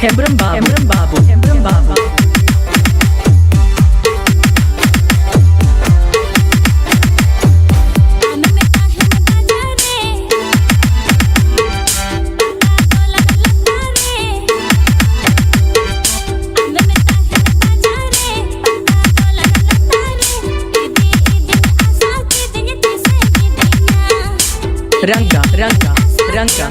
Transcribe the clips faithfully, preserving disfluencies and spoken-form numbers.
ᱦᱮᱢᱵᱨᱚᱢ ᱵᱟᱵᱩ, ᱦᱮᱢᱵᱨᱚᱢ ᱵᱟᱵᱩ, ᱦᱮᱢᱵᱨᱚᱢ ᱵᱟᱵᱩ᱾ Ranga, Ranga, Ranga.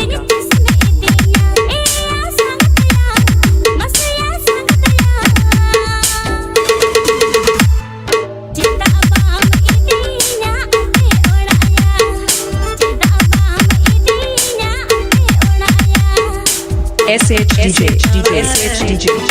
S H D J, S H D J, S H D J.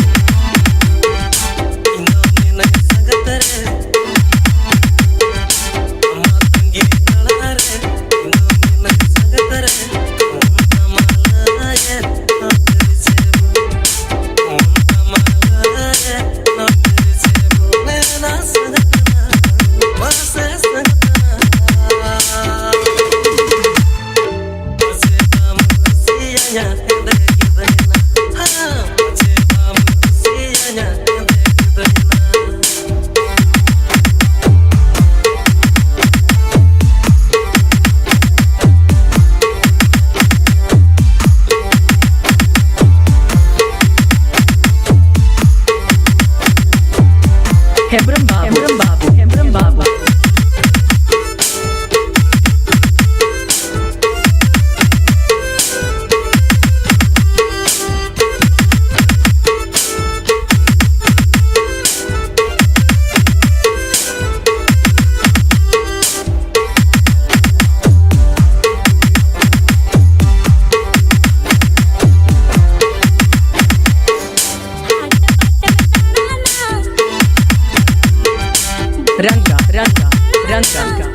Hembrom ᱵᱟᱵᱩ, ᱦᱮᱢᱵᱨᱚᱢ ᱵᱟᱵᱩ, ᱦᱮᱢᱵᱨᱚᱢ ᱵᱟᱵᱩ᱾ Ranga, Ranga, Ranga.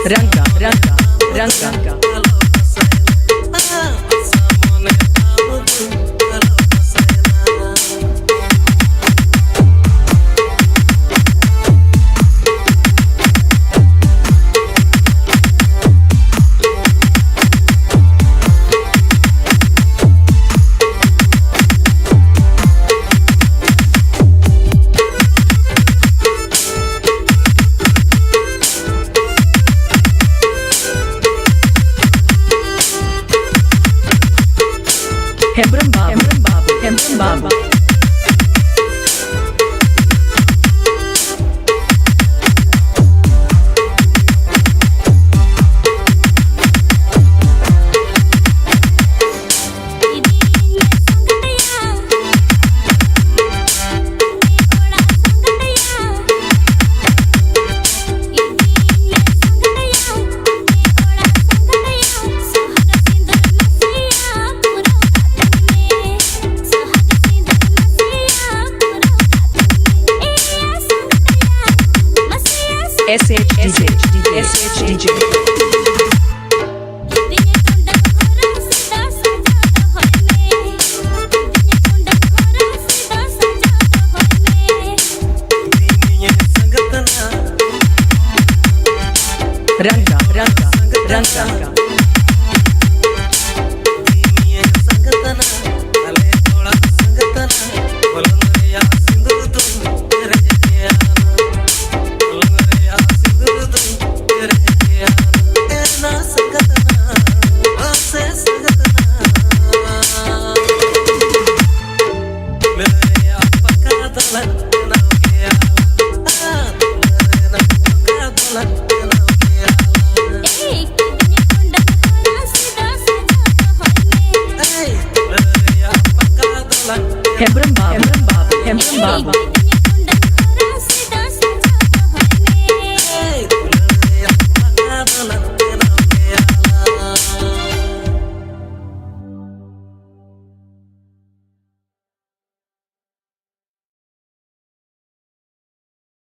Rangga, rangga, rangga. Hembrom Babu, Hembrom Babu, Hembrom Babu. S H D J, S H D J. Rangga, rangga, rangga. Hembrom Babu, Hembrom Babu, Hembrom Babu.